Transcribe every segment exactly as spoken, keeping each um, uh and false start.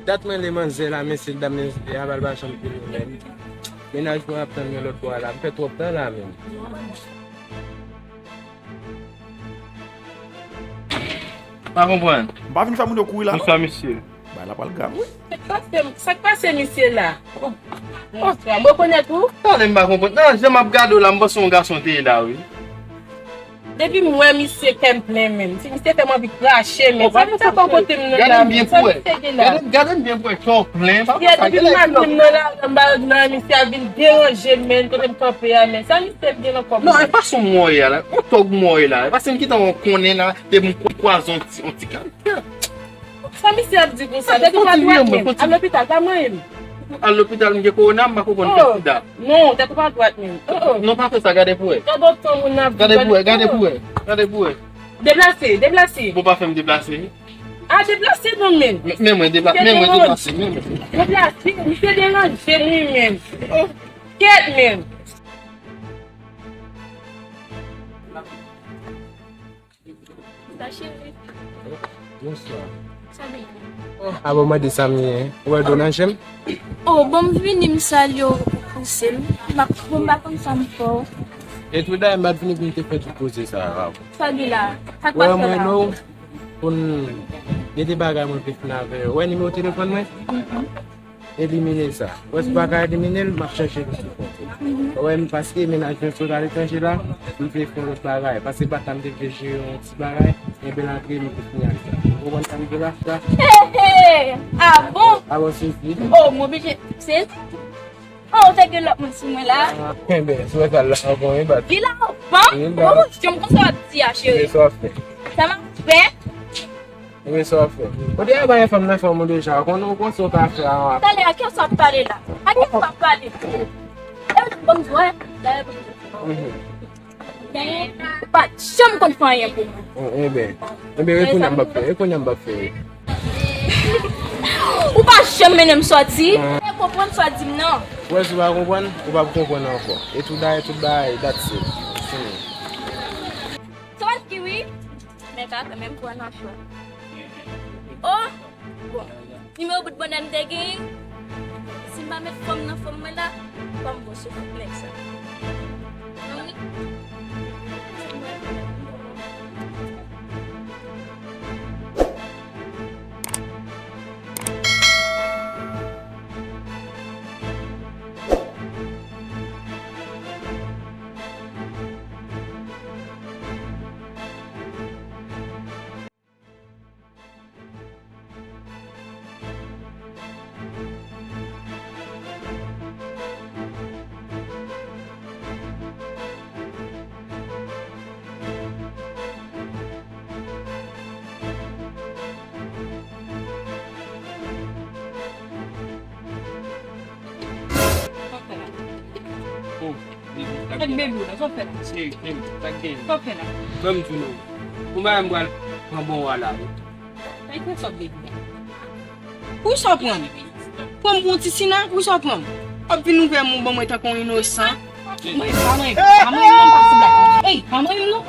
Dat mwen le manzè la, mesye dam, men aval pa janm fini menm. Mennaj mwen ap tann mwen lòt bò a la. M fè twòp tan la menm. Pa konprann. M pa vin fè moun yo kouri la, non. Bonswa, mesye. Bagay la pral grav, wi. Sa k pase, sa k pase, mesye la? Bonswa, m rekonèt ou. Tande, m pa konprann. Nan jan m ap gade w la, m panse yon gason te ye la, wi. Depi m wè misye, kè m plen menm. Si misye fè m anvi krache menm. Sa misye fè kote m nan la menm? Gade m byen pou wè. Gade m byen pou wè, kè w plen. Pa konsa, depi m nan la, m ba nan misye ap vin deranje m menm, kote m kanpe a menm. Sa misye gen nan kò m? Non, e pa sou mwen ye la. Yon tòg mwen ye la. E pa si m kite yon konnen la, depi m kwaze yon ti, yon ti kal. Sa misye ap di konsa? Tèt ou pa dwat menm. Al lopital, pa manyen m. Al lopital, m gen kowona, m pa konprann fè sida. Non, tèt ou pa dwat menm. Non, pa fè sa, gade pou wè. Gade pou wè, gade pou wè, gade pou wè. Deplase, deplase. Bon, pa fè m deplase. A, deplase non menm. Men mwen, men mwen deplase, men mwen. Deplase, misye deranje m wi menm. Kèt menm. Sa cheri. Bonswa. Sa byen. A bon, mande sa m ye. Ou wè dlo nan je m? Oh, bon, m vini, m salye w, ou pouse m. M ap, bon, m pa konn sa m fè w. E tou dayè, m pa t vini pou m te fè tout koze sa a. Sa gen la? Sa k pase la? Wè, mwen, non, pou n gen de bagay mwen vle fin avè w. Wè nimewo telefòn mwen? Elimine sa. Wè si w pa ka elimine l, m ap chèche li sou kont ou. Wè m, paske mennaj mwen sot aletranje la, m vle fè yon lòt bagay. Paske pa ta m te vle jere yon ti bagay, enben l antre m pou fini ak sa. Ou konprann sa m di w la? Sa. Hey, hey! Ah bon? Ah bon, sezi. Oh, m oblije sezi. Oh, ou te gen lòt moun sou mwen la? Enben, si w wè sa l la avan, wi, bat. Li la avan? Wi, bat. Bon, jan m konsa w ap di a, cheri. Sa m ap fè? Ebyen sa w ap fè? Ou deja bay fanm nan fanm ou deja, ou konn, ou konn sa w ka fè a. Talè a, kiyès w ap pale la? A kiyès w ap pale? E ou ban m di w, dayè ban m di w. Ou pa janm konn fè anyen pou mwen. Ebyen, ebyen, e kounye a m p ap fè, e kounye a m p ap fè. Ou pa janm mennen m sòti. E konprann sa w di m nan. Ou wè si w pa konprann, ou p ap konprann ankò. E tout bagay, tout bagay, that's it. Fini. Sòti wi. Men ka kanmenm pran nan chwa. Oh! Bon. Nimewo bout bonnè m te genyen. Si m pa met fanm nan fanm mwen la, fò m bon sou fout nèg sa. Wi. Oh, baby, sa k gen la? Sa w fè la? Cheri, baby, sa k gen? Sa w fè la? Ban m di w non. Ou pa wè m pral pran bon wa la, wi. Sa k fè sa, baby? Pou sa w pran m? Pran m pou yon ti sina, pou sa w pran m? W ap vin ouvè men w ban mwen tankou yon inosan. Mwen, pa mwen, pa mwen non, pa sou blak. Ey, pa mwen non.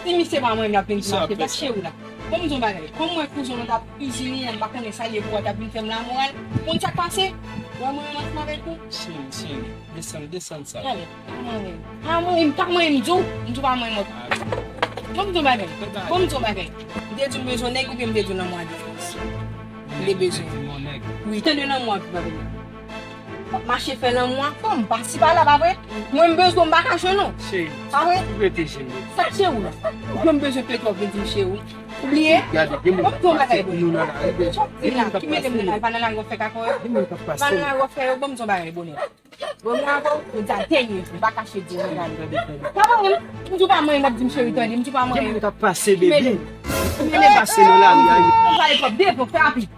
Di misye pa mwen, m ap vin di mache, bat cheri w la. Bon, m di yon bagay. Kòm mwen kouzen w t ap izini an, m pa konnen sa l ye pou w t ap vin fè m lamoral. Konn sa k pase? Wè mwen menm ansanm avèk ou. Cheri, cheri, desann, desann sa. Gade, pa manyen m. Pa manyen m, pa manyen m, m di w. M di w pa manyen m ankò. Bon, m di yon bagay. Bon, m di yon bagay. M te di w m bezwen nèg oubyen m te di w lanmou a distans? M te bezwen. Wi, tande lanmou a pi pa vin. W ap mache fè lanmou ak fanm, pa si pa la, pa vre? Mwen, m bezwen w, m pa ka jwenn ou. Cheri, pa vre? Ou rete jwenn mwen. Sa k cheri w la? Ou kwè m bezwen pete w vin di m cheri w? Ou bliye? Gade, gen moun k ap pase pou nou nan lari, men gen moun k ap pase. Sa w di la? Ki mete m nan lari? Pa nan lari w ap fè kaka w yo? Gen moun k ap pase. Pa nan lari w ap fè yo, ban m di yon bagay bonè. Bon, mwen avè w, jodi a dènye jou, m pa kache di w, gade. Pa manyen m, m di w pa manyen m, w ap di m cheri, tande, m di w pa manyen m. Gen moun k ap pase, baby. Ki mete m? Ki mete m? Pase nan lari a, wi. Ou pale twòp, devan, fè rapid.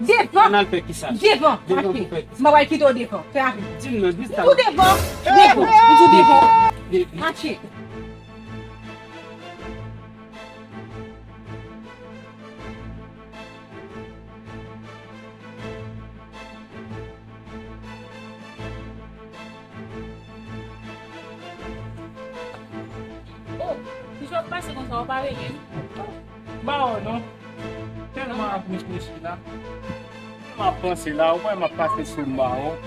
Devan. Ann al fè kisa? Devan. Devan pou fè kisa? M pa pral kite w devan. Fè rapid. Di m non, di sa. M di w devan. Devan. M di w devan. Mache. Oh, kijan w ap pase konsa, w pa rele m? M pa wè w non. Tèlman ap reflechi la. M ap panse la, ou wè m ap pase sou m ba ou.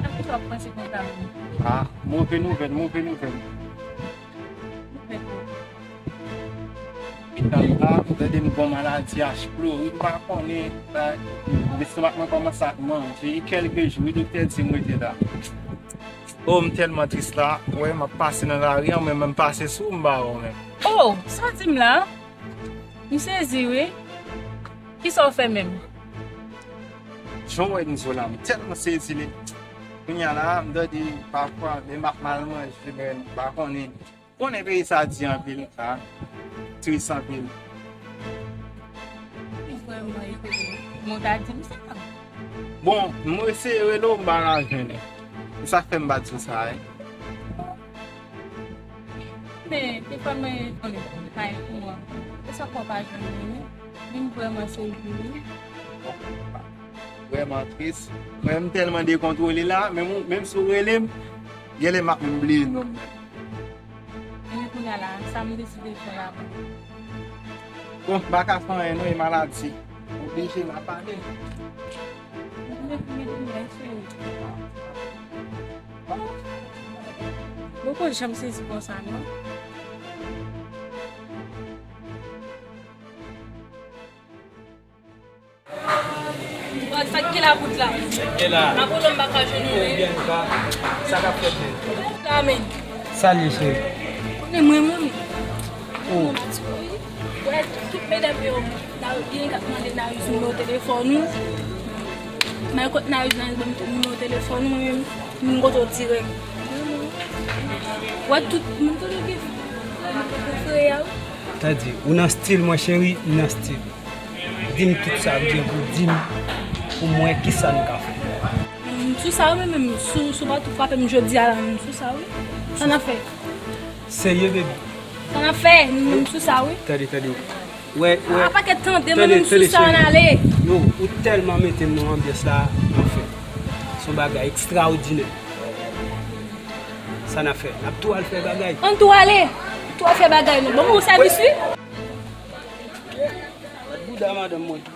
Sa ki w ap panse konsa menm? Ah, move nouvèl, move nouvèl. Nouvèl pou Etan la, m tande m gon maladi H. pylori, m pa konnen, la, lestomak mwen kòmanse ap manje, e kèlke jou, wi, doktè di m rete la. Oh, m tèlman tris la, wè, m ap pase nan lari an, mwen menm pase sou m ba ou menm. Oh, sa w di m la? M sezi, wi. Kisa w fè menm? Jan w wè m zo la, m tèlman sezi li. Kounye a la, m tande pafwa, lè m ap mal manje, men m pa konnen. Konnen peyi sa di anpil, sa tris anpil. Li vrèman etone. Mwen ta di m sa. Bon, mwen eseye rele w, m pa ka jwenn ou. E sa k fè m pa di w sa, wi. Men, defwa mwen etone, pa etone. E sa fè w pa jwenn mwen, wi. Vin vrèman sezi, wi. Vrèman tris. Mwen, m tèlman dekontwole la, menm, menm si w rele m, genlè m ap menm bliye non m menm. Ebyen kounye a la, sa m deside fè la, bon. Bon, m pa ka fè anyen non, e maladi. Oblije m ap pale. Mwen vin, mwen vin, mwen cheri. Mwen poko janm sezi konsa, non. Sa k gen la bout la? Gen la. Apollo m pa ka jwenn ou, wi. Ou byen, ou ka. Sa k ap fèt, men? La, men. Sa l ye, cheri? Konnen mwen menm. Oh. Wè, tout medam yo, la, gen k ap mande Nayous nimewo telefòn ou. Mwen kot Nayous, Nayous ban m nimewo telefòn ou, mwen menm, m kote w dirèk. Wè, tout moun kote w gen, kote w frè a, wi. Tande, ou nan stil mwen, cheri, m nan stil. Di m tout sa w gen pou di m, pou m wè kisa n ka fè. M sou sa wi, men menm, si w, si w pa tou frape m jodi a la, m sou sa wi. Sa n ap fè? Serye, baby? Sa n ap fè? M sou sa wi. Tande, tande. Wè, wè. A pakèt tande, men menm sou sa, ann ale. Yo, ou tèlman mete m nan anbyans la, anfen. Se yon bagay ekstraòdinè. Sa n ap fè? N ap tou al fè bagay. Ann tou ale. Tou al fè bagay, non. Ban m yon sèvis wi. Gad bouda madanm mwen.